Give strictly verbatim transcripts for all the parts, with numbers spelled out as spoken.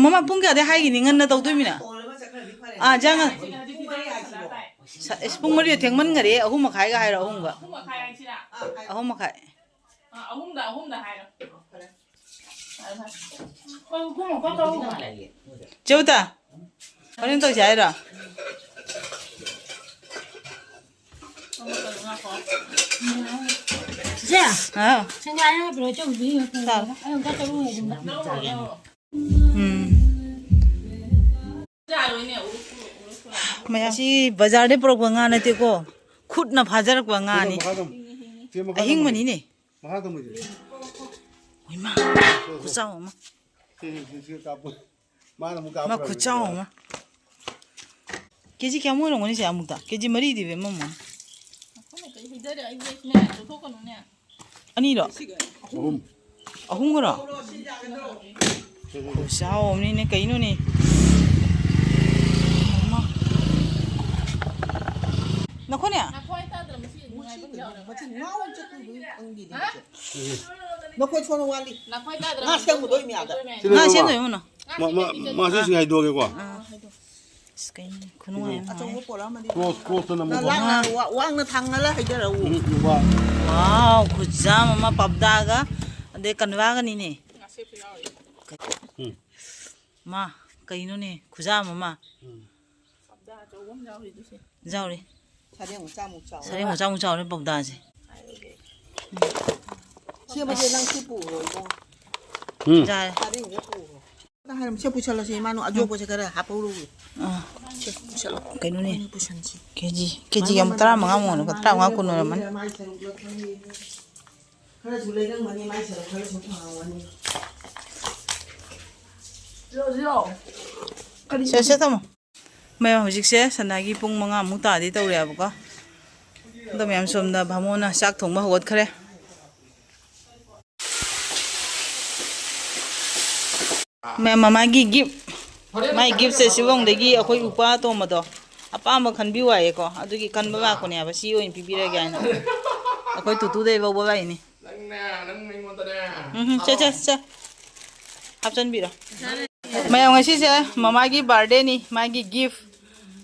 ꯃꯃꯥ, ꯄꯨꯡ ꯀꯌꯥꯗꯩ ꯍꯥꯏꯈꯤꯅꯤ? ꯉꯟꯅ ꯇꯧꯗꯣꯏꯃꯤꯅ꯫ ꯑꯥ, ꯆꯪꯉ-, ꯁ-, ꯑꯁ, ꯄꯨꯡ ꯃꯔꯤꯗ ꯊꯦꯡꯃꯟꯈꯔꯦ꯫ ꯑꯍꯨꯝ ꯃꯈꯥꯏꯒ ꯍꯥꯏꯔꯣ, ꯑꯍꯨꯝꯒ꯫ ꯑꯍꯨꯝ ꯃꯈꯥꯏ꯫ ꯑꯥ, ꯑꯍꯨꯝꯗ, ꯑꯍꯨꯝꯗ ꯍꯥꯏꯔꯣ꯫ ꯆꯦ ꯎꯇꯥ, ꯍꯣꯔꯦꯟ ꯇꯧꯁꯦ ꯍꯥꯏꯔꯣ? ꯆꯦ, ꯑꯥ꯫ ꯁꯦꯡꯒꯥꯏ ꯑꯃ ꯄꯤꯔꯛꯑꯣ, ꯆꯧꯗꯤ꯫ ꯆꯥꯔꯣ꯫ ꯑꯩ ꯑꯃꯨꯛꯇ ꯆꯠꯂꯨꯒꯦ ꯑꯗꯨꯝ꯫ ꯎꯝ꯫ ꯃꯌꯥꯝ, ꯁꯤ ꯕꯖꯥꯔꯗꯩ ꯄꯨꯔꯛꯄ ꯉꯥ ꯅꯠꯇꯦꯀꯣ, ꯈꯨꯠꯅ ꯐꯥꯖꯔꯛꯄ ꯉꯥꯅꯤ꯫ ꯃꯈꯥ ꯊꯝꯃꯨ꯫ ꯆꯦ, ꯃꯈꯥ ꯊꯝꯃꯨ꯫ ꯑꯍꯤꯡꯕꯅꯤꯅꯦ꯫ ꯃꯈꯥ ꯊꯝꯃꯨ, ꯆꯦ꯫ ꯍꯣꯏꯃꯥ, ꯈꯨꯆꯥꯎ ꯑꯃ꯫ ꯁꯤ, ꯁꯤ, ꯁꯤ ꯀꯥꯞꯄꯨ꯫ ꯃꯥꯅ ꯑꯃꯨꯛ ꯃꯥ ꯀꯥꯞꯈ꯭ꯔꯕꯅꯤ꯫ ꯈꯨꯆꯥꯎ ꯑꯃ꯫ ꯀꯦꯖꯤ ꯀꯌꯥꯃꯨꯛ ꯑꯣꯏꯔꯝꯒꯅꯤ ꯁꯦ ꯑꯃꯨꯛꯇ? ꯀꯦꯖꯤ ꯃꯔꯤꯗꯤ ꯕꯦꯝꯃꯝꯃꯅꯤ꯫ ꯑꯅꯤꯔꯣ? ꯑꯍꯨꯝ꯫ ꯑꯍꯨꯝꯒꯔꯣ? ꯈꯨꯆꯥꯎ ꯑꯃꯅꯤꯅꯦ, ꯀꯩꯅꯣꯅꯦ? ꯃꯃꯥ꯫ ꯅꯈꯣꯏꯅꯦ? ꯃꯆꯤꯟ ꯉꯥꯎ ꯆꯠꯇꯣꯏꯕꯩ ꯈꯪꯗꯦꯅꯦ ꯃꯁꯦ꯫ ꯅꯈꯣꯏ ꯁꯣꯝꯗ ꯋꯥꯠꯂꯤ꯫ ꯉꯥ ꯁꯦꯝꯒꯗꯣꯏ ꯃꯌꯥꯝꯗ꯫ ꯁꯤꯗ ꯉꯥ ꯂꯩꯔꯣ, ꯁꯦꯝꯗꯣꯏ ꯃꯥ꯫ ꯃꯥ, ꯃꯥ, ꯃꯥ ꯁꯤ ꯁꯤꯡ ꯍꯥꯏꯗꯣꯛꯑꯒꯦꯀꯣ꯫ ꯑꯥ, ꯍꯥꯏꯗꯣꯛ꯫ ꯑꯁ, ꯀꯩꯅꯣ, ꯈꯨꯅꯨꯡꯉꯥꯏ ꯑꯃ ꯑꯆꯧꯕ ꯅꯨꯡꯉꯥꯏ꯫ ꯄꯣꯠ ꯑꯃꯗꯤ ꯀ꯭ꯔꯣꯁ, ꯀ꯭ꯔꯣꯁꯇ ꯅꯝꯃꯨꯀꯣ꯫ ꯂꯥꯡꯅ ꯋꯥ-, ꯋꯥꯡꯅ ꯊꯥꯡꯒꯠꯂ ꯍꯩꯗꯔꯛꯎ꯫ ꯎꯝ, ꯎꯝ, ꯋꯥ꯫ ꯋꯥꯎ, ꯈꯨꯖꯥꯝ ꯑꯃ ꯄꯞꯗꯥꯒ, ꯑꯗꯩ ꯀꯟꯋꯥꯒꯅꯤꯅꯦ꯫ ꯎꯝ꯫ ꯃꯥ, ꯀꯩꯅꯣꯅꯦ, ꯈꯨꯖꯥꯝ ꯑꯃ꯫ ꯎꯝ꯫ ꯌꯥꯎꯔꯤ꯫ ꯁꯔꯦꯡ ꯃꯆꯥꯃꯨꯛ ꯆꯥꯎꯔꯦ꯫ ꯁꯔꯦꯡ ꯃꯆꯥꯃꯨꯛ ꯆꯥꯎꯔꯦ ꯄꯧꯗꯥꯁꯦ꯫ ꯁꯦꯝꯕꯁꯦ ꯅꯪ ꯁꯤ ꯄꯨꯈ꯭ꯔꯣ, ꯏꯕꯨꯡꯉꯣ꯫ ꯎꯝ꯫ ꯌꯥꯔꯦ꯫ ꯁꯔꯦꯡꯁꯦ ꯄꯨꯈ꯭ꯔꯣ꯫ ꯅꯪ ꯍꯥꯏꯔꯝ-, ꯁꯦ ꯄꯨꯁꯜꯂꯁꯤ, ꯏꯃꯥꯅꯨ ꯑꯖꯣꯛꯄꯁꯦ ꯈꯔ ꯍꯥꯞꯍꯧꯔꯨꯒꯦ꯫ ꯑꯥ꯫ ꯁꯦ, ꯄꯨꯁꯜꯂꯣ꯫ ꯀꯩꯅꯣꯅꯦ? ꯑꯩꯅ ꯄꯨꯁꯟꯁꯤ꯫ ꯀꯦꯖꯤ, ꯀꯦꯖꯤ ꯑꯃ ꯇꯔꯥꯃꯉꯥ ꯃꯨꯛ ꯑꯣꯏꯔꯝꯒꯅꯤ, ꯇꯔꯥꯃꯉꯥ ꯀꯨꯟ ꯑꯣꯏꯔꯝꯃꯅꯤ꯫ ꯃꯥꯏ ꯁꯔꯨꯛꯂ ꯈꯪꯗꯦ꯫ ꯈꯔꯁꯨ ꯂꯩꯔꯝꯒꯅꯤ, ꯃꯥꯏ ꯁꯔꯨꯛ ꯈꯔꯁꯨ ꯐꯪꯉꯝꯒꯅꯤ꯫ ꯁꯦ, ꯁꯦ, ꯊꯝꯃꯣ꯫ ꯃꯌꯥꯝ, ꯍꯧꯖꯤꯛꯁꯦ ꯁꯅꯥꯒꯤ ꯄꯨꯡ ꯃꯉꯥꯃꯨꯛ ꯇꯥꯗꯤ ꯇꯧꯔꯦꯕꯀꯣ꯫ ꯑꯗꯣ ꯃꯌꯥꯝ, ꯁꯣꯝꯗ ꯚꯥꯃꯣꯟꯅ ꯆꯥꯛ ꯊꯣꯡꯕ ꯍꯧꯒꯠꯈ꯭ꯔꯦ꯫ ꯃꯌꯥꯝ, ꯃꯃꯥꯒꯤ ꯒꯤꯐ, ꯃꯥꯏ ꯒꯤꯐꯁꯦ ꯁꯤꯂꯣꯡꯗꯒꯤ ꯑꯩꯈꯣꯏ ꯎꯄꯥ ꯑꯇꯣꯝꯕꯗꯣ ꯑꯄꯥꯝꯕ ꯈꯟꯕꯤꯌꯨ ꯍꯥꯏꯌꯦꯀꯣ, ꯑꯗꯨꯒꯤ ꯈꯟꯕ ꯂꯥꯛꯄꯅꯦꯕ, ꯁꯤ ꯑꯣꯏꯅ ꯄꯤꯕꯤꯔꯒꯦ ꯍꯥꯏꯅ꯫ ꯑꯩꯈꯣꯏ ꯇꯨꯇꯨꯗꯩ ꯂꯧꯕ ꯂꯥꯛꯏꯅꯦ꯫ ꯅꯪꯅꯦ, ꯅꯪ ꯑꯩꯉꯣꯟꯗꯅꯦ꯫ ꯎꯝ, ꯁꯦ, ꯁꯦ, ꯁꯦ꯫ ꯍꯥꯞꯆꯟꯕꯤꯔꯣ꯫ ꯃꯌꯥꯝ, ꯉꯁꯤꯁꯦ ꯃꯃꯥꯒꯤ ꯕꯥꯔꯗꯦꯅꯤ, ꯃꯥꯒꯤ ꯒꯤꯐ꯫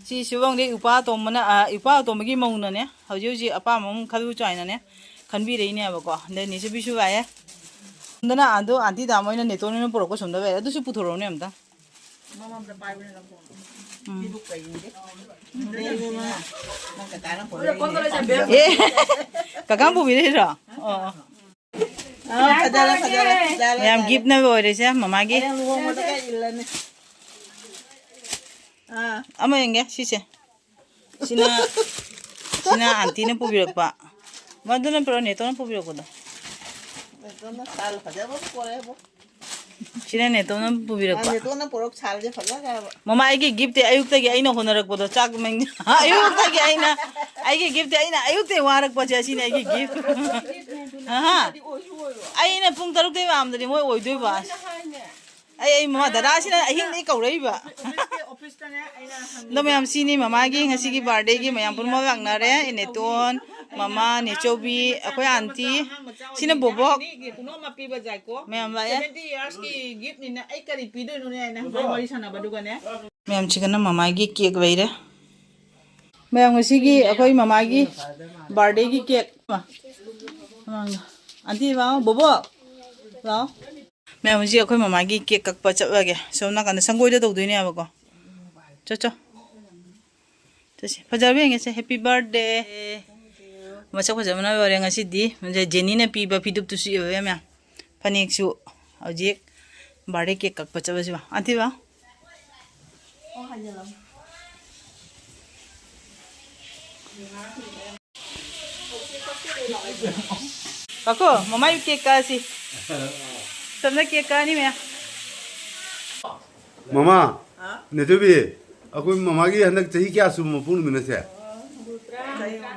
ꯁꯤ ꯁꯤꯕꯣꯡꯗꯤ ꯏꯄꯥ ꯑꯇꯣꯝꯕꯅ, ꯑ, ꯏꯄꯥ ꯑꯇꯣꯝꯕꯒꯤ ꯃꯧꯅꯅꯦ, ꯍꯧꯖꯤꯛ ꯍꯧꯖꯤꯛ ꯑꯄꯥꯝꯕ ꯑꯃ ꯈꯜꯂꯨ ꯆꯥꯏꯅꯅꯦ ꯈꯟꯕꯤꯔꯛꯏꯅꯦꯕꯀꯣ꯫ ꯑꯗ ꯅꯦꯆꯕꯤꯁꯨ ꯂꯥꯛꯑꯦ꯫ ꯑꯗꯨꯅ ꯑꯗꯣ ꯑꯥꯟꯇꯤ ꯗꯥꯝ ꯍꯣꯏꯅ ꯅꯦꯇꯣꯟ ꯍꯣꯏꯅ ꯄꯨꯔꯛꯄ ꯁꯣꯝꯗ ꯂꯩꯔꯦ꯫ ꯑꯗꯨꯁꯨ ꯄꯨꯊꯣꯔꯛꯎꯅꯦ ꯑꯝꯇ꯫ ꯎꯝ꯫ ꯑꯦ, ꯀꯀꯥꯅ ꯄꯨꯕꯤꯔꯛꯏꯔꯣ? ꯑꯣ, ꯑꯣ꯫ ꯑꯥ, ꯐꯖꯔꯦ, ꯐꯖꯔꯦ, ꯐꯖꯔꯦ, ꯃꯌꯥꯝ ꯐꯖꯔꯦ꯫ ꯒꯤꯐꯅꯦꯕ ꯑꯣꯏꯔꯤꯁꯦ ꯃꯃꯥꯒꯤ꯫ ꯍꯌꯦꯡ ꯂꯨꯍꯣꯡꯕꯗꯒ ꯏꯜꯂꯅꯤ꯫ ꯑꯥ꯫ ꯑꯃ ꯌꯦꯡꯒꯦ, ꯁꯤꯁꯦ꯫ ꯁꯤꯅ, ꯁꯤꯅ ꯑꯥꯟꯇꯤꯅ ꯄꯨꯕꯤꯔꯛꯄ꯫ ꯃꯗꯨꯅ ꯄꯨꯔꯛꯑꯣ, ꯅꯦꯇꯣꯟꯅ ꯄꯨꯕꯤꯔꯛꯄꯗꯣ꯫ ꯅꯦꯇꯣꯟꯅ ꯁꯥꯜ ꯐꯖꯕ ꯑꯃ ꯄꯨꯔꯛꯑꯦꯕꯣ꯫ ꯁꯤꯅ ꯅꯦꯇꯣꯟꯅ ꯄꯨꯕꯤꯔꯛꯄ꯫ ꯅꯦꯇꯣꯟꯅ ꯄꯨꯔꯛ ꯁꯥꯜꯁꯦ ꯐꯖꯈ꯭ꯔꯦꯕ꯫ ꯃꯃꯥ, ꯑꯩꯒꯤ ꯒꯤꯐꯇꯤ ꯑꯌꯨꯛꯇꯒꯤ ꯑꯩꯅ ꯍꯣꯠꯅꯔꯛꯄꯗꯣ, ꯆꯥꯛ ꯃꯩ-, ꯑꯌꯨꯛꯇꯒꯤ ꯑꯩꯅ, ꯑꯩꯒꯤ ꯒꯤꯐꯇꯤ ꯑꯩꯅ ꯑꯌꯨꯛꯇꯒꯤ ꯋꯥꯔꯛꯄꯁꯦ, ꯑꯁꯤꯅꯤ ꯑꯩꯒꯤ ꯒꯤꯐ꯫ ꯑꯍꯥ꯫ ꯑꯩꯅ ꯄꯨꯡ ꯇꯔꯨꯛꯇꯒꯤ ꯂꯥꯛꯑꯝꯗꯗꯤ ꯃꯣꯏ ꯑꯣꯏꯗꯣꯏꯕ꯫ ꯑꯩ, ꯑꯩ ꯃꯃꯥ, ꯗꯗꯥꯁꯤꯅ ꯑꯍꯤꯡꯗꯒꯤ ꯀꯧꯔꯛꯏꯕ꯫ ꯑꯗꯣ ꯃꯌꯥꯝ, ꯁꯤꯅꯤ ꯃꯃꯥꯒꯤ ꯉꯁꯤꯒꯤ ꯕꯥꯔꯗꯦꯒꯤ ꯃꯌꯥꯝ ꯄꯨꯝꯅꯃꯛ ꯂꯥꯛꯅꯔꯦ꯫ ꯅꯦꯇꯣꯟ, ꯃꯃꯥ, ꯅꯦꯆꯧꯕꯤ, ꯑꯩꯈꯣꯏ ꯑꯥꯟꯇꯤ꯫ ꯁꯤꯅ ꯕꯣꯕꯣꯛ꯫ ꯃꯌꯥꯝ ꯂꯥꯛꯑꯦ꯫ ꯃꯌꯥꯝꯁꯤꯒꯅ ꯃꯃꯥꯒꯤ ꯀꯦꯛ ꯂꯩꯔꯦ꯫ ꯃꯌꯥꯝ, ꯉꯁꯤꯒꯤ ꯑꯩꯈꯣꯏ ꯃꯃꯥꯒꯤ ꯕꯥꯔꯗꯦꯒꯤ ꯀꯦꯛ꯫ ꯑꯥꯟꯇꯤ, ꯂꯥꯛꯑꯣ, ꯕꯣꯕꯣꯛ, ꯂꯥꯛꯑꯣ꯫ ꯃꯌꯥꯝ, ꯍꯧꯖꯤꯛ ꯑꯩꯈꯣꯏ ꯃꯃꯥꯒꯤ ꯀꯦꯛ ꯀꯛꯄ ꯆꯠꯂꯒꯦ꯫ ꯁꯣꯝ ꯅꯥꯀꯟꯗ ꯁꯪꯒꯣꯏꯗ ꯇꯧꯗꯣꯏꯅꯦꯕꯀꯣ꯫ ꯆꯠ, ꯆꯣ꯫ ꯆꯠꯁꯤ꯫ ꯐꯖꯕ ꯌꯦꯡꯒꯦꯁꯦ꯫ Happy birthday꯫ ꯃꯁꯛ ꯐꯖꯕꯅ ꯂꯣꯏꯔꯦ ꯉꯁꯤꯗꯤ꯫ ꯖꯦꯅꯤꯅ ꯄꯤꯕ ꯐꯤꯗꯨꯞꯇꯨꯁꯨ ꯏꯕ ꯃꯌꯥꯝ꯫ ꯐꯅꯦꯛꯁꯨ ꯍꯧꯖꯤꯛ ꯕꯥꯔꯗꯦ ꯀꯦꯛ ꯀꯛꯄ ꯆꯠꯂꯁꯤꯕ꯫ ꯑꯥꯟꯇꯤꯕ꯫ ꯀꯥꯀꯣ, ꯃꯃꯥꯏ ꯀꯦꯛ ꯀꯛꯑꯁꯤ꯫ ꯁꯣꯝꯗ ꯀꯦꯛ ꯀꯛꯑꯅꯤ ꯃꯌꯥꯝ꯫ ꯃꯃꯥ, ꯅꯦꯇꯨꯕꯤ, ꯑꯩꯈꯣꯏ ꯃꯃꯥꯒꯤ ꯍꯟꯗꯛ ꯆꯍꯤ ꯀꯌꯥ ꯁꯨꯕ ꯃꯄꯣꯛ ꯅꯨꯃꯤꯠꯅꯣꯁꯦ?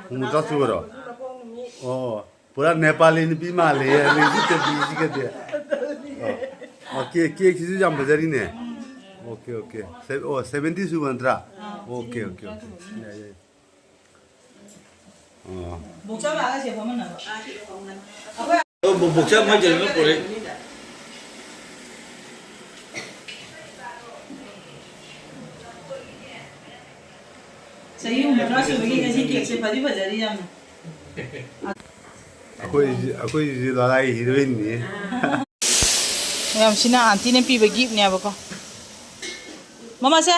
ꯍꯨꯝꯐꯨꯇꯔꯥ ꯁꯨꯕꯔꯣ? ꯑꯣ, ꯄꯨꯔꯥ ꯅꯦꯄꯥꯂꯤ ꯅꯨꯄꯤ ꯃꯥꯜꯂꯦ, ꯍꯧꯖꯤꯛ ꯆꯠꯄꯤꯁꯤꯒꯗꯤ꯫ ꯑꯣ, ꯑꯣ, ꯀꯦꯛ, ꯀꯦꯛꯁꯤꯁꯨ ꯌꯥꯝ ꯐꯖꯔꯤꯅꯦ꯫ Okay, okay. ꯁꯦ-, ꯑꯣ, ꯁꯦꯚꯦꯟꯇꯤ ꯁꯨꯕ ꯅꯠꯇ꯭ꯔꯥ? Okay, okay, okay. ꯌꯥꯏ, ꯌꯥꯏ꯫ ꯑꯣ꯫ ꯕꯣꯛꯆꯥ ꯂꯥꯛꯑꯒ ꯁꯦ ꯐꯝꯃꯟꯅꯕ꯫ ꯑꯣ, ꯕꯣ-, ꯕꯣꯛꯆꯥ ꯃꯣꯏ ꯀꯩꯅꯣ ꯄꯨꯔꯛꯑꯦ꯫ ꯆꯍꯤ ꯍꯨꯝꯐꯨꯇꯔꯥ ꯁꯨꯕꯒꯤ ꯉꯁꯤ ꯀꯦꯛꯁꯦ ꯐꯗꯤ ꯐꯖꯔꯤ ꯌꯥꯝꯅ꯫ ꯑꯩꯈꯣꯏꯁꯤ, ꯑꯩꯈꯣꯏꯁꯤ ꯂꯥꯂꯥꯏ ꯍꯤꯔꯣꯏꯟꯅꯤ꯫ ꯃꯌꯥꯝꯁꯤꯅ ꯑꯟꯇꯤꯅ ꯄꯤꯕ ꯒꯤꯐꯅꯦꯕꯀꯣ꯫ ꯃꯃꯥꯁꯦ,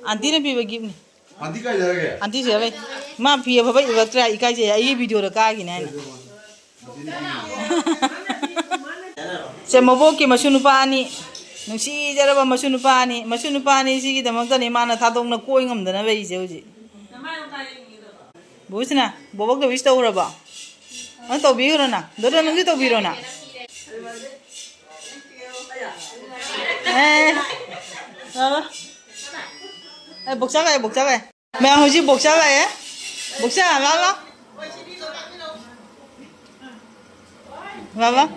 ꯑꯟꯇꯤꯅ ꯄꯤꯕ ꯒꯤꯐꯅꯤ꯫ ꯑꯟꯇꯤ ꯀꯥꯏ ꯆꯠꯈ꯭ꯔꯒꯦ? ꯑꯟꯇꯤ ꯁꯤꯗ ꯂꯩ꯫ ꯃꯥ ꯐꯤ ꯑꯐꯕ ꯏꯜꯂꯛꯇ꯭ꯔꯦ, ꯏꯀꯥꯏꯖꯩ꯫ ꯑꯩꯒꯤ ꯚꯤꯗꯤꯑꯣꯗ ꯀꯥꯈꯤꯅꯦ ꯍꯥꯏꯅ꯫ ꯁꯦ, ꯃꯕꯣꯛꯀꯤ ꯃꯁꯨ ꯅꯨꯄꯥ ꯑꯅꯤ, ꯅꯨꯡꯁꯤꯖꯔꯕ ꯃꯁꯨ ꯅꯨꯄꯥ ꯑꯅꯤ, ꯃꯁꯨ ꯅꯨꯄꯥ ꯑꯅꯤ ꯁꯤꯒꯤꯗꯃꯛꯇꯅꯤ ꯃꯥꯅ ꯊꯥꯗꯣꯛꯅ ꯀꯣꯏ ꯉꯝꯗꯅ ꯂꯩꯔꯤꯁꯦ ꯍꯧꯖꯤꯛ꯫ ꯕꯣꯕꯣꯁꯤꯅ, ꯕꯣꯕꯣꯛꯇ wish ꯇꯧꯈ꯭ꯔꯕꯣ? ꯅꯪ ꯇꯧꯕꯤꯈ꯭ꯔꯣꯅ꯫ ꯗꯣꯗꯣ, ꯅꯪꯁꯨ ꯇꯧꯕꯤꯔꯣꯅ꯫ ꯑꯦ, ꯂꯥꯛꯑꯣ꯫ ꯑꯦ, ꯕꯣꯛꯆꯥ ꯂꯥꯛꯑꯦ, ꯕꯣꯛꯆꯥ ꯂꯥꯛꯑꯦ꯫ ꯃꯌꯥꯝ ꯍꯧꯖꯤꯛ ꯕꯣꯛꯆꯥ ꯂꯥꯛꯑꯦ꯫ ꯕꯣꯛꯆꯥ, ꯂꯥꯛꯑꯣ, ꯂꯥꯛꯑꯣ꯫ ꯂꯥꯛꯑꯣ, ꯂꯥꯛꯑꯣ꯫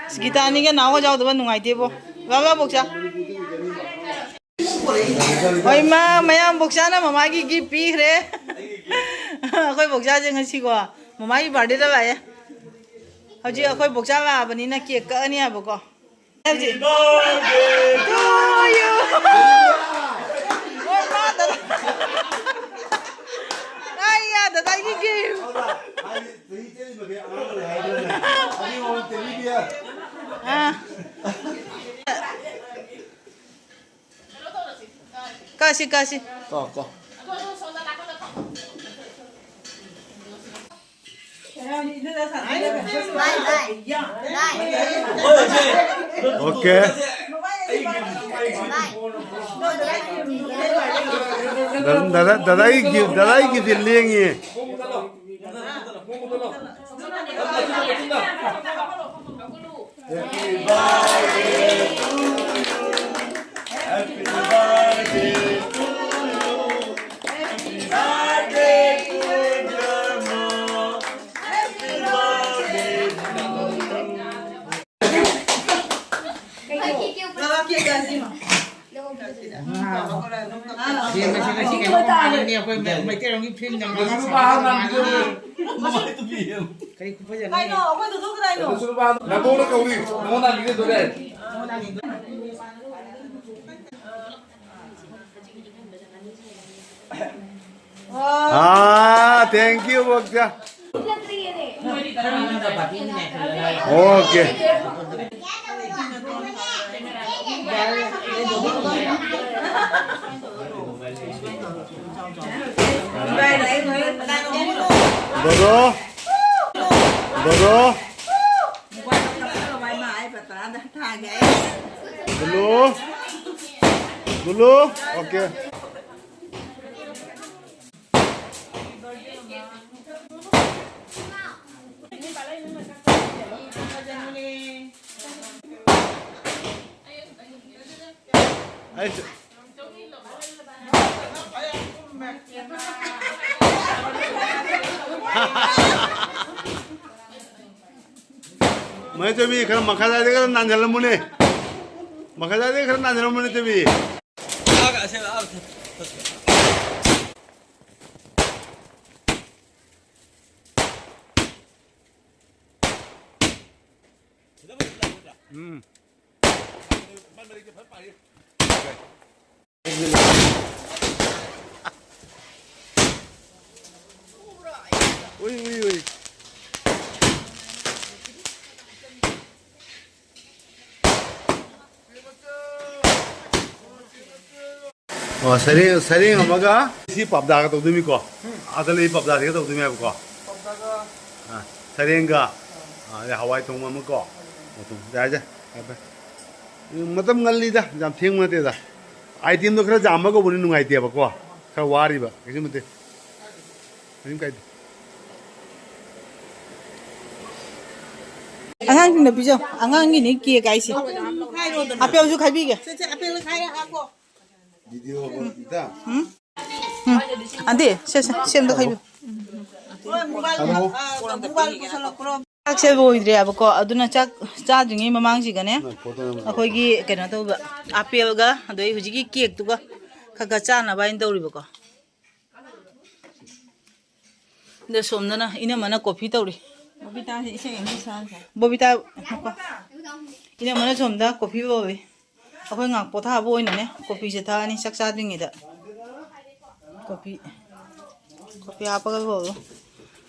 ꯑꯁ, ꯒꯤꯇꯥꯅꯤꯒ ꯅꯥꯎꯒ ꯌꯥꯎꯗꯕ ꯅꯨꯡꯉꯥꯏꯇꯦꯕꯣ꯫ ꯂꯥꯛꯑꯣ, ꯂꯥꯛꯑꯣ, ꯕꯣꯛꯆꯥ꯫ ꯍꯣꯏ, ꯃꯥ, ꯃꯌꯥꯝ ꯕꯣꯛꯆꯥꯅ ꯃꯃꯥꯒꯤ gift ꯄꯤꯈ꯭ꯔꯦ꯫ ꯑꯩꯈꯣꯏ ꯕꯣꯛꯆꯥꯁꯦ ꯉꯁꯤꯀꯣ, ꯃꯃꯥꯒꯤ birthdayꯗ ꯂꯥꯛꯑꯦ꯫ ꯍꯧꯖꯤꯛ ꯑꯩꯈꯣꯏ ꯕꯣꯛꯆꯥ ꯂꯥꯛꯑꯕꯅꯤꯅ cake ꯀꯛꯑꯅꯤ ꯍꯥꯏꯕꯀꯣ꯫ ꯍꯧꯖꯤꯛ꯫ ꯍꯣꯏ, ꯃꯥ ꯗꯗꯥ꯫ ꯑꯩ ꯌꯥ, ꯗꯗꯥꯒꯤ gift꯫ ꯑꯥ꯫ ꯀꯛꯁꯤ, ꯀꯛꯁꯤ꯫ ꯀꯣ, ꯀꯣ꯫ OK꯫ ꯗꯗꯥ, ꯗꯗꯥ, ꯗꯗꯥꯒꯤ gift, ꯗꯗꯥꯒꯤ gift ꯂꯦꯡꯉꯤ꯫ ꯁꯦꯝꯕꯁꯦ ꯉꯁꯤ ꯀꯩꯅꯣ ꯃꯥꯜꯂꯤꯅꯦ, ꯑꯩꯈꯣꯏ ꯃꯩꯇꯩꯔꯣꯝꯒꯤ ꯐꯤꯂꯝ ꯅꯝꯕ ꯃꯆꯥꯅꯨꯄꯥ ꯍꯥꯟꯅ ꯃꯥꯜꯂꯤꯅꯦ꯫ ꯀꯔꯤ ꯈꯨꯐꯖꯅꯣ? ꯀꯩꯅꯣ, ꯑꯩꯈꯣꯏ ꯗꯨꯗꯨ ꯀꯗꯥꯏꯅꯣ? ꯅꯕꯣꯛꯅ ꯀꯧꯔꯤ, ꯅꯉꯣꯟꯗ ꯍꯥꯟꯕꯤꯒꯗꯧꯔꯦ꯫ Ah, thank you, ꯕꯣꯛꯆꯥ꯫ Okay. ꯕꯣꯂꯣ꯫ ꯕꯣꯂꯣ꯫ ꯕꯣꯂꯣ꯫ ꯕꯣꯂꯣ꯫ Okay. ꯑꯩꯁꯨ꯫ ꯃꯥꯏ ꯆꯕꯤ ꯈꯔ ꯃꯈꯥꯗꯗꯤ ꯈꯔ ꯅꯥꯟꯁꯤꯜꯂꯝꯃꯨꯅꯦ꯫ ꯃꯈꯥꯗꯗꯤ ꯈꯔ ꯅꯥꯟꯁꯤꯜꯂꯝꯃꯨꯅꯦ ꯆꯕꯤ꯫ ꯎꯝ꯫ ꯎꯏ, ꯎꯏ, ꯎꯏ꯫ ꯑꯣ, ꯁꯔꯦꯡ, ꯁꯔꯦꯡ ꯑꯃꯒ ꯁꯤ ꯄꯥꯞꯗꯥꯒ ꯇꯧꯗꯣꯏꯅꯤꯀꯣ꯫ ꯑꯗ ꯂꯩ ꯄꯥꯞꯗꯥꯁꯤꯒ ꯇꯧꯗꯣꯏꯅꯦꯕꯀꯣ꯫ ꯑꯥ, ꯁꯔꯦꯡꯒ, ꯑꯥ, ꯑꯗꯩ ꯍꯋꯥꯏ ꯊꯣꯡꯕ ꯑꯃꯀꯣ꯫ ꯑꯣ, ꯌꯥꯔꯦ, ꯌꯥꯔꯦ, ꯌꯥꯔꯦ꯫ ꯃꯇꯝ ꯉꯜꯂꯤꯗ, ꯌꯥꯝ ꯊꯦꯡꯕ ꯅꯠꯇꯦꯗ꯫ Itemꯗꯣ ꯈꯔ ꯌꯥꯝꯕ ꯀꯧꯕꯅꯤ ꯅꯨꯡꯉꯥꯏꯇꯦꯕꯀꯣ꯫ ꯈꯔ ꯋꯥꯔꯤꯕ, ꯀꯩꯁꯨ ꯅꯠꯇꯦ꯫ ꯀꯩꯝ ꯀꯥꯏꯗꯦ꯫ ꯑꯉꯥꯡꯁꯤꯡꯗ ꯄꯤꯖꯧ꯫ ꯑꯉꯥꯡꯒꯤꯅꯤ cake ꯍꯥꯏꯁꯦ꯫ ꯑꯄꯦꯜꯁꯨ ꯈꯥꯏꯕꯤꯒꯦ꯫ ꯎꯝ? ꯎꯝ꯫ ꯑꯟꯇꯤ, ꯁꯦ, ꯁꯦ, ꯁꯦꯝꯗꯣ ꯈꯥꯏꯕꯤꯌꯨ꯫ ꯆꯥꯛꯁꯦ ꯂꯣꯏꯗ꯭ꯔꯦꯕꯀꯣ, ꯑꯗꯨꯅ ꯆꯥꯛ ꯆꯥꯗ꯭ꯔꯤꯉꯩ ꯃꯃꯥꯡꯁꯤꯒꯅꯦ, ꯑꯩꯈꯣꯏꯒꯤ ꯀꯩꯅꯣ ꯇꯧꯕ, ꯑꯄꯦꯜꯒ ꯑꯗꯩ ꯍꯧꯖꯤꯛꯀꯤ cakeꯇꯨꯒ ꯈꯔ ꯈꯔ ꯆꯥꯅꯕ ꯍꯥꯏꯅ ꯇꯧꯔꯤꯕꯀꯣ꯫ ꯑꯗ ꯁꯣꯝꯗꯅ ꯏꯅꯝꯃꯅ coffee ꯇꯧꯔꯤ꯫ ꯕꯣꯕꯤꯇꯥꯁꯦ ꯏꯁꯩ ꯑꯃ ꯁꯛꯑꯒ꯫ ꯕꯣꯕꯤꯇꯥ, ꯉꯥꯏꯈꯣ꯫ ꯏꯅꯝꯃꯅ ꯁꯣꯝꯗ coffee ꯐꯧꯔꯤ꯫ ꯑꯩꯈꯣꯏ ꯉꯥꯏꯍꯥꯛ ꯄꯣꯊꯥꯕ ꯑꯣꯏꯅꯅꯦ, ꯀꯣꯐꯤꯁꯦ ꯊꯛꯑꯅꯤ ꯆꯥꯛ ꯆꯥꯗ꯭ꯔꯤꯉꯩꯗ꯫ ꯀꯣꯐꯤ, ꯀꯣꯐꯤ ꯍꯥꯞꯄꯒ ꯂꯣꯜꯂꯣ꯫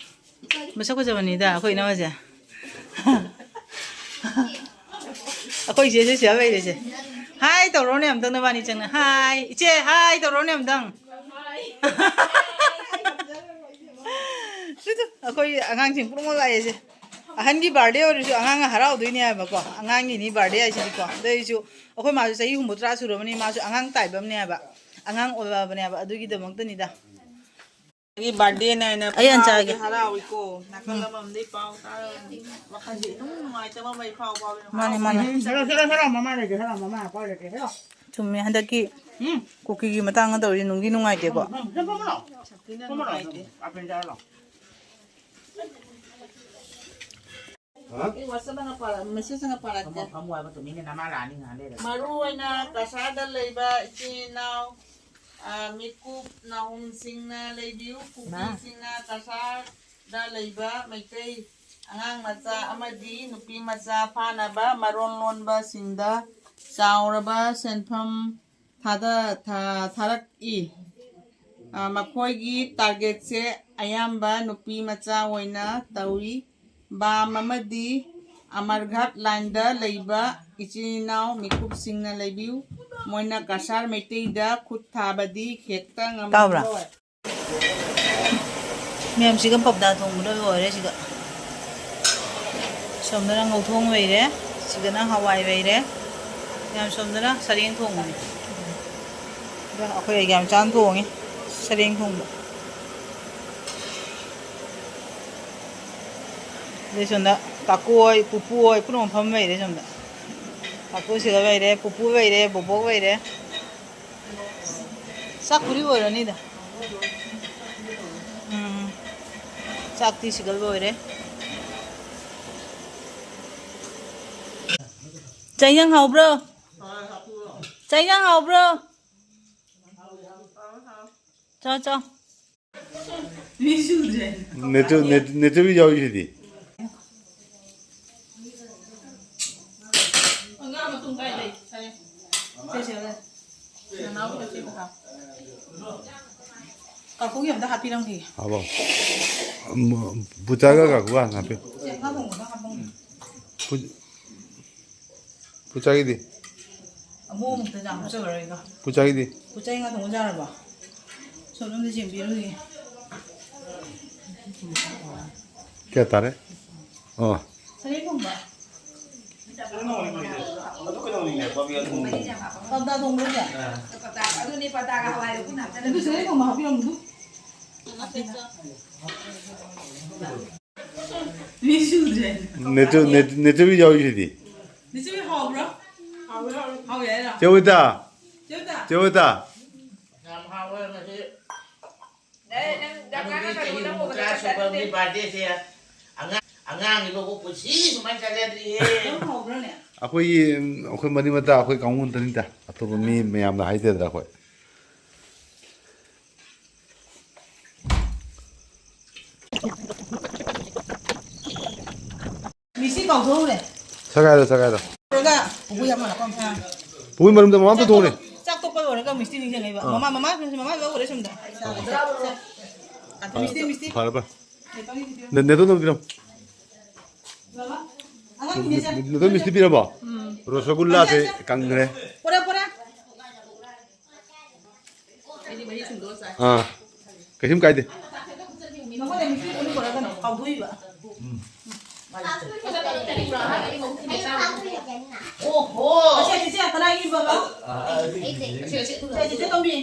ꯃꯁꯛ ꯐꯖꯕꯅꯤꯗ ꯑꯩꯈꯣꯏ ꯏꯅꯝꯃꯁꯦ꯫ ꯑꯩꯈꯣꯏ ꯏꯆꯦꯁꯦ ꯁꯤꯗ ꯂꯩꯔꯦꯁꯦ꯫ ꯍꯥꯏ ꯇꯧꯔꯣꯅꯦ ꯑꯝꯇꯪ ꯅꯕꯥꯅꯤ ꯆꯪꯅ꯫ ꯍꯥꯏ ꯏꯆꯦ, ꯍꯥꯏ ꯇꯧꯔꯣꯅꯦ ꯑꯝꯇꯪ꯫ ꯁꯤꯗ ꯑꯩꯈꯣꯏ ꯑꯉꯥꯡꯁꯤꯡ ꯄꯨꯝꯅꯃꯛ ꯂꯥꯛꯑꯦꯁꯦ꯫ ꯑꯍꯟꯒꯤ ꯕꯥꯔꯗꯦ ꯑꯣꯏꯔꯁꯨ ꯑꯉꯥꯡꯅ ꯍꯔꯥꯎꯗꯣꯏꯅꯦ ꯍꯥꯏꯕꯀꯣ꯫ ꯑꯉꯥꯡꯒꯤꯅꯤ ꯕꯥꯔꯗꯦ ꯍꯥꯏꯁꯤꯗꯤꯀꯣ꯫ ꯑꯗꯩꯁꯨ ꯑꯩꯈꯣꯏ ꯃꯥꯁꯨ ꯆꯍꯤ ꯍꯨꯝꯐꯨꯇꯔꯥ ꯁꯨꯔꯕꯅꯤ, ꯃꯥꯁꯨ ꯑꯉꯥꯡ ꯇꯥꯏꯕ ꯑꯃꯅꯦ ꯍꯥꯏꯕ꯫ ꯑꯉꯥꯡ ꯑꯣꯏꯕꯅꯦ ꯍꯥꯏꯕ꯫ ꯑꯗꯨꯒꯤꯗꯃꯛꯇꯅꯤꯗ꯫ ꯑꯩꯒꯤ ꯕꯥꯔꯗꯦꯅꯦ ꯍꯥꯏꯅ ꯑꯩ ꯑꯟꯆꯥꯒꯦ꯫ ꯍꯔꯥꯎꯏꯀꯣ꯫ ꯅꯥꯀꯜ ꯎꯝ꯫ ꯑꯃꯃꯝꯗꯩ ꯄꯥꯎ ꯇꯥꯔꯒꯗꯤ ꯋꯥꯈꯜꯁꯦ ꯏꯅꯨꯡ ꯅꯨꯡꯉꯥꯏꯇꯕ ꯑꯃ ꯏꯐꯥꯎ ꯐꯥꯎꯏ꯫ ꯃꯥꯅꯦ, ꯃꯥꯅꯦ꯫ ꯎꯝ, ꯍꯦꯔꯣ, ꯍꯦꯔꯣ, ꯍꯦꯔꯣ, ꯃꯃꯥ ꯂꯩꯒꯦ, ꯍꯦꯔꯣ, ꯃꯃꯥ ꯑꯄꯥ ꯂꯩꯒꯦ, ꯍꯦꯔꯣ꯫ ꯆꯨꯝꯃꯦ, ꯍꯟꯗꯛꯀꯤ ꯎꯝ꯫ ꯀꯨꯀꯤꯒꯤ ꯃꯇꯥꯡꯗ ꯇꯧꯔꯤꯁꯦ ꯅꯨꯡꯗꯤ ꯅꯨꯡꯉꯥꯏꯇꯦꯀꯣ꯫ ꯎꯝ, ꯎꯝ, ꯎꯝ, ꯎꯝ, ꯎꯝ꯫ ꯁꯛꯇꯤꯅ ꯅꯨꯡꯉꯥꯏꯇꯦ꯫ ꯑꯄꯦꯟ ꯆꯥꯔꯣ꯫ ꯍꯥ? ꯑꯩ WhatsApp ꯑꯣꯏꯅ ꯄꯥꯔꯛ-, message ꯑꯣꯏꯅ ꯄꯥꯔꯛꯀꯦ꯫ ꯐꯝꯃꯣ, ꯐꯝꯃꯣ ꯍꯥꯏꯕ ꯇꯨꯃꯤꯟꯅ ꯅꯃꯥ ꯂꯥꯛꯑꯅꯤ ꯉꯥꯏꯍꯥꯛ ꯂꯩꯔꯒ꯫ ꯃꯔꯨ ꯑꯣꯏꯅ ꯀꯁꯥꯔꯗ ꯂꯩꯕ ꯏꯆꯤꯟ ꯏꯅꯥꯎ, ꯑ, ꯃꯤꯀꯨꯞ ꯅꯥꯍꯨꯝꯁꯤꯡꯅ ꯂꯩꯕꯤꯌꯨ꯫ ꯀꯨꯀꯤꯁꯤꯡꯅ ꯀꯁꯥꯔꯗ ꯂꯩꯕ ꯃꯩꯇꯩ ꯑꯉꯥꯡ ꯃꯆꯥ ꯑꯃꯗꯤ ꯅꯨꯄꯤ ꯃꯆꯥ ꯐꯥꯅꯕ ꯃꯔꯣꯟ ꯂꯣꯟꯕꯁꯤꯡꯗ ꯆꯥꯎꯔꯕ ꯁꯦꯟꯐꯝ ꯊꯥꯗ-, ꯊꯥ-, ꯊꯥꯔꯛꯏ꯫ ꯑ, ꯃꯈꯣꯏꯒꯤ targetꯁꯦ ꯑꯌꯥꯝꯕ ꯅꯨꯄꯤ ꯃꯆꯥ ꯑꯣꯏꯅ ꯇꯧꯏ꯫ ꯕꯥꯝ ꯑꯃꯗꯤ ꯑꯃꯔꯒꯥꯠ ꯂꯥꯏꯟꯗ ꯂꯩꯕ ꯏꯆꯤꯟ ꯏꯅꯥꯎ ꯃꯤꯀꯨꯞꯁꯤꯡꯅ ꯂꯩꯕꯤꯌꯨ꯫ ꯃꯣꯏꯅ ꯀꯁꯥꯔ ꯃꯩꯇꯩꯗ ꯈꯨꯠ ꯊꯥꯕꯗꯤ ꯍꯦꯛꯇ ꯇꯥꯕ꯭ꯔꯥ? ꯉꯝꯃꯔꯣꯏ꯫ ꯃꯌꯥꯝꯁꯤꯒ ꯄꯞꯗꯥ ꯊꯣꯡꯕ ꯂꯣꯏ ꯑꯣꯏꯔꯦ ꯁꯤꯒ꯫ ꯁꯣꯝꯗꯅ ꯉꯧꯊꯣꯡ ꯂꯩꯔꯦ, ꯁꯤꯗꯅ ꯍꯋꯥꯏ ꯂꯩꯔꯦ꯫ ꯃꯌꯥꯝ ꯁꯣꯝꯗꯅ ꯁꯔꯦꯡ ꯊꯣꯡꯕꯅꯤ꯫ ꯑꯗ ꯑꯩꯈꯣꯏ ꯌꯥꯝ ꯆꯥꯅ ꯊꯣꯡꯉꯤ ꯁꯔꯦꯡ ꯊꯣꯡꯕ꯫ ꯑꯗꯩ ꯁꯣꯝꯗ ꯀꯥꯀꯨ ꯍꯣꯏ, ꯄꯨꯄꯨ ꯍꯣꯏ ꯄꯨꯝꯅꯃꯛ ꯐꯝ ꯂꯩꯔꯦ ꯁꯣꯝꯗ꯫ ꯀꯥꯀꯨ ꯁꯤꯗ ꯂꯩꯔꯦ, ꯄꯨꯄꯨ ꯂꯩꯔꯦ, ꯕꯣꯕꯣꯛ ꯂꯩꯔꯦ꯫ ꯆꯥꯛꯄꯨꯗꯤ ꯑꯣꯏꯔꯅꯤꯗ꯫ ꯎꯝ꯫ ꯆꯥꯛꯇꯤ ꯁꯤꯗ ꯂꯣꯏꯔꯦ꯫ ꯆꯥꯛ ꯏꯟꯖꯥꯡ ꯍꯥꯎꯕ꯭ꯔꯣ? ꯆꯥꯛ ꯏꯟꯖꯥꯡ ꯍꯥꯎꯕ꯭ꯔꯣ? ꯆꯥꯎ, ꯆꯥꯎ꯫ ꯅꯦꯆꯨ-, ꯅꯦ-, ꯅꯦꯆꯨꯕꯤ ꯌꯥꯎꯔꯤꯁꯤꯗꯤ꯫ ꯉꯥ ꯃꯇꯨꯝ ꯀꯥꯏ ꯂꯩ? ꯁꯔꯦꯡ꯫ ꯁꯦ, ꯁꯦ, ꯁꯦ꯫ ꯅꯅꯥꯎ ꯄꯣꯠ ꯆꯩ ꯄꯨꯊꯣꯛ꯫ ꯀꯥꯡꯈꯨꯒꯤ ꯑꯝꯇ ꯍꯥꯞꯄꯤꯔꯝꯈꯤꯒꯦ꯫ ꯍꯥꯞꯄꯣ꯫ ꯎꯝ, ꯄꯨꯆꯥꯒ ꯀꯥꯡꯈꯨꯒ ꯍꯥꯟꯅ ꯍꯥꯞꯄꯤꯌꯨ꯫ ꯁꯦ, ꯉꯥ ꯊꯣꯡꯕꯒ ꯍꯥꯞꯄꯝꯒꯦ꯫ ꯄꯨ-, ꯄꯨꯆꯥꯒꯤꯗꯤ? ꯑꯃꯨꯛ ꯑꯃꯨꯛꯇ ꯌꯥꯝ ꯍꯥꯞꯆꯜꯂꯔꯣꯏꯀꯣ꯫ ꯄꯨꯆꯥꯒꯤꯗꯤ? ꯄꯨꯆꯥꯒꯤ ꯉꯥ ꯊꯣꯡꯕ ꯌꯥꯔꯕꯣ? ꯁꯣꯝꯗ ꯑꯝꯇ ꯌꯦꯡꯕꯤꯔꯨꯈꯤꯒꯦ꯫ ꯀꯌꯥ ꯇꯥꯔꯦ? ꯑꯣ꯫ ꯁꯔꯦꯡ ꯊꯣꯡꯕ꯫ ꯄꯥꯎꯗꯥ ꯊꯣꯡꯕ꯭ꯔꯣ ꯆꯦ? ꯑꯗꯨꯅꯦ, ꯄꯥꯎꯗꯥꯒ ꯍꯋꯥꯏꯒ ꯄꯨꯟꯅ ꯍꯥꯞꯆꯜꯂꯒ ꯑꯗꯨ ꯁꯔꯦꯡ ꯊꯣꯡꯕ ꯍꯥꯞꯄꯤꯔꯝꯃꯨ꯫ ꯃꯤ ꯁꯨꯗ꯭ꯔꯦ꯫ ꯅꯦꯆꯨ-, ꯅꯦ-, ꯅꯦꯆꯨꯕꯤ ꯌꯥꯎꯔꯤꯁꯤꯗꯤ꯫ ꯅꯦꯆꯨꯕꯤ ꯍꯥꯎꯕ꯭ꯔꯣ? ꯍꯥꯎꯋꯦ, ꯍꯥꯎꯋꯦ꯫ ꯍꯥꯎꯋꯦ ꯍꯥꯏꯔꯣ? ꯆꯦ ꯍꯣꯏꯇꯥ꯫ ꯆꯦ ꯍꯣꯏꯇꯥ꯫ ꯆꯦ ꯍꯣꯏꯇꯥ꯫ ꯌꯥꯝ ꯍꯥꯎꯋꯦ ꯉꯁꯤ꯫ ꯑꯦ, ꯅꯪ ꯆꯥꯛ ꯑꯗꯨꯗꯤ ꯆꯥꯅ ꯆꯍꯤ ꯀꯩꯅꯣ ꯍꯨꯝꯐꯨꯇꯔꯥ ꯇꯧꯕꯗ ꯁꯨꯕ ꯑꯃꯒꯤ ꯆꯠꯅꯗꯦ꯫ Birthdayꯁꯦ ꯑꯉꯥꯡ, ꯑꯉꯥꯡꯒꯤꯕꯨ ꯄꯨꯟꯁꯤ ꯁꯨꯃꯥꯏꯅ ꯆꯠꯅꯗ꯭ꯔꯤꯌꯦ꯫ ꯅꯪ ꯍꯥꯎꯕ꯭ꯔꯣꯅꯦ? ꯑꯩꯈꯣꯏꯒꯤ, ꯑꯩꯈꯣꯏ ꯃꯔꯤ ꯃꯇꯥ ꯑꯩꯈꯣꯏ ꯀꯥꯡꯕꯨ ꯉꯥꯛꯇꯅꯤꯗ꯫ ꯑꯇꯣꯞꯄ ꯃꯤ ꯃꯌꯥꯝꯅ ꯍꯥꯏꯗꯦꯗꯅ ꯑꯩꯈꯣꯏ꯫ ꯃꯤꯁꯤ ꯀꯥꯎꯊꯣꯛꯎꯔꯦ꯫ ꯁꯒꯥꯏꯔꯣ, ꯁꯒꯥꯏꯔꯣ꯫ ꯂꯣꯏꯔꯒ ꯄꯨꯄꯨ ꯌꯥꯝ ꯍꯜꯂꯛꯄ ꯑꯃ ꯁꯥ-, ꯄꯨꯄꯨꯒꯤ ꯃꯔꯨꯝꯗ ꯃꯃꯥ ꯆꯥꯛ ꯇꯣꯛ-, ꯇꯣꯡꯉꯦ꯫ ꯆꯥꯛ ꯇꯣꯛꯄ ꯂꯣꯏꯔꯒ ꯃꯤꯁꯇꯤ ꯅꯤꯡꯁꯤꯡꯉꯛꯏꯕ꯫ ꯑꯥ꯫ ꯃꯃꯥ, ꯃꯃꯥ, ꯃꯃꯥ ꯂꯣꯏ ꯎꯔꯦ ꯁꯣꯝꯗ꯫ ꯃꯤꯁꯇꯤ, ꯃꯤꯁꯇꯤ꯫ ꯐꯔꯦ, ꯐꯔꯦ꯫ ꯅꯦ-, ꯅꯦꯇꯣꯟ ꯇꯧꯕꯤꯔꯝꯃꯣ꯫ ꯕꯕꯥ, ꯑꯉꯥꯡ ꯃꯤꯁꯇꯤ꯫ ꯅꯦꯇꯣꯟ ꯃꯤꯁꯇꯤ ꯄꯤꯔꯕꯣ? ꯎꯝ꯫ ꯔꯣꯁꯒꯨꯜꯂꯥꯁꯦ ꯀꯪꯈ꯭ꯔꯦ꯫ ꯄꯣꯔꯥ, ꯄꯣꯔꯥ꯫ ꯑꯥ, ꯀꯩꯁꯨꯝ ꯀꯥꯏꯗꯦ꯫ ꯅꯉꯣꯟꯗ ꯃꯤꯁꯇꯤ ꯄꯨꯟꯅ ꯄꯨꯔꯛꯀꯅꯨ, ꯀꯥꯎꯊꯣꯛꯏꯕ꯫ ꯑꯣꯍꯣ꯫ ꯁꯦ, ꯁꯦ, ꯁꯦ, ꯀꯅꯥꯒꯤ ꯕꯕꯥ? ꯁꯦ, ꯁꯦ, ꯁꯦ, ꯇꯣꯝꯕꯤ꯫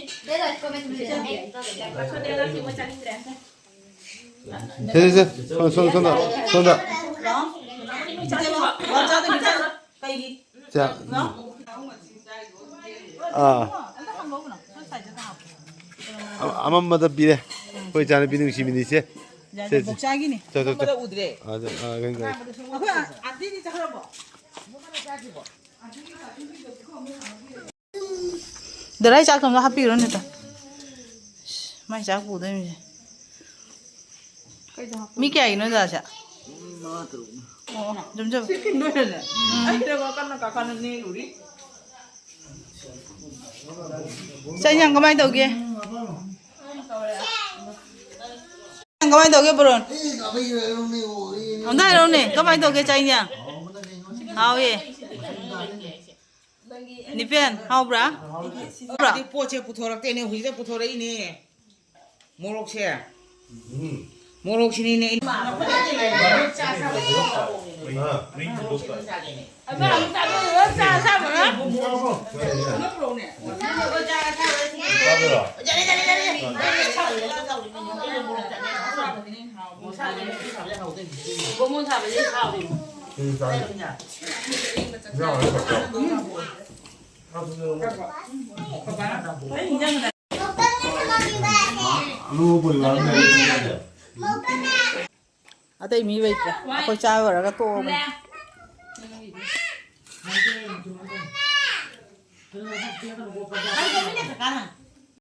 ꯁꯦ, ꯁꯦ, ꯁꯦ, ꯁꯣꯝ, ꯁꯣꯝ, ꯁꯣꯝꯗ, ꯁꯣꯝꯗ꯫ ꯂꯥꯛꯑꯣ꯫ ꯆꯥꯗꯕꯤ ꯆꯥꯔꯣ꯫ ꯀꯩꯒꯤ? ꯆꯥ-, ꯑꯥ꯫ ꯑꯃꯝꯕꯗ ꯄꯤꯔꯦ꯫ ꯑꯩꯈꯣꯏ ꯏꯆꯥꯅꯨꯄꯤ ꯅꯨꯡꯁꯤꯕꯤꯅꯤ, ꯏꯆꯦ꯫ ꯁꯦ, ꯁꯦ꯫ ꯕꯣꯛꯆꯥꯒꯤꯅꯤ꯫ ꯆꯣ, ꯆꯣ, ꯆꯣ꯫ ꯑꯥ, ꯆꯣ, ꯑꯥ, ꯀꯩꯅꯣ ꯇꯧꯔꯦ꯫ ꯑꯩꯈꯣꯏ ꯑꯥꯟꯇꯤꯗꯤ ꯆꯠꯈ꯭ꯔꯕꯣ? ꯗꯗꯥꯏ ꯆꯥꯛ ꯊꯣꯡꯕ ꯍꯥꯞꯄꯤꯔꯣꯅꯦ, ꯇ꯫ ꯃꯥꯏ ꯆꯥꯛ ꯄꯨꯗꯣꯏꯅꯦ꯫ ꯀꯩꯗ ꯍꯥꯞꯄ? ꯃꯤ ꯀꯌꯥꯒꯤꯅꯣ ꯗꯗꯥꯁꯦ? ꯃꯤ ꯃꯉꯥ ꯇꯔꯨꯛꯅꯤ꯫ ꯑꯣ, ꯖꯨꯝ ꯖꯨꯝ꯫ ꯁꯤ ꯀꯤꯟꯗꯣꯏꯔꯅꯦ? ꯎꯝ꯫ ꯑꯩ ꯁꯤꯗ ꯀꯟꯅ ꯀꯥꯈꯠꯅ ꯅꯦꯛꯎꯔꯤ꯫ ꯆꯥꯛ ꯏꯟꯖꯥꯡ ꯀꯃꯥꯏꯅ ꯇꯧꯒꯦ? ꯀꯃꯥꯏꯅ ꯇꯧꯒꯦ, ꯕ꯭ꯔꯣꯟ? ꯑꯝꯇ ꯍꯥꯏꯔꯛꯎꯅꯦ, ꯀꯃꯥꯏꯅ ꯇꯧꯒꯦ ꯆꯥꯛ ꯏꯟꯖꯥꯡ? ꯍꯥꯎꯋꯦ꯫ ꯅꯤꯄꯦꯟ, ꯍꯥꯎꯕ꯭ꯔꯥ? ꯍꯥꯎꯕ꯭ꯔꯥ? ꯑꯗꯨ ꯄꯣꯠꯁꯦ ꯄꯨꯊꯣꯔꯛꯇꯦꯅꯦ, ꯍꯧꯖꯤꯛꯇ ꯄꯨꯊꯣꯔꯛꯏꯅꯦ꯫ ꯃꯣꯔꯣꯛꯁꯦ꯫ ꯎꯝ꯫ ꯃꯣꯔꯣꯛꯁꯤꯅꯤꯅꯦ ꯑꯩꯅ ꯑꯇꯩ ꯃꯤ ꯂꯩꯇ꯭ꯔꯦ꯫ ꯑꯩꯈꯣꯏ ꯆꯥ ꯂꯣꯏꯔꯒ ꯇꯣꯛꯑꯕꯅꯦ꯫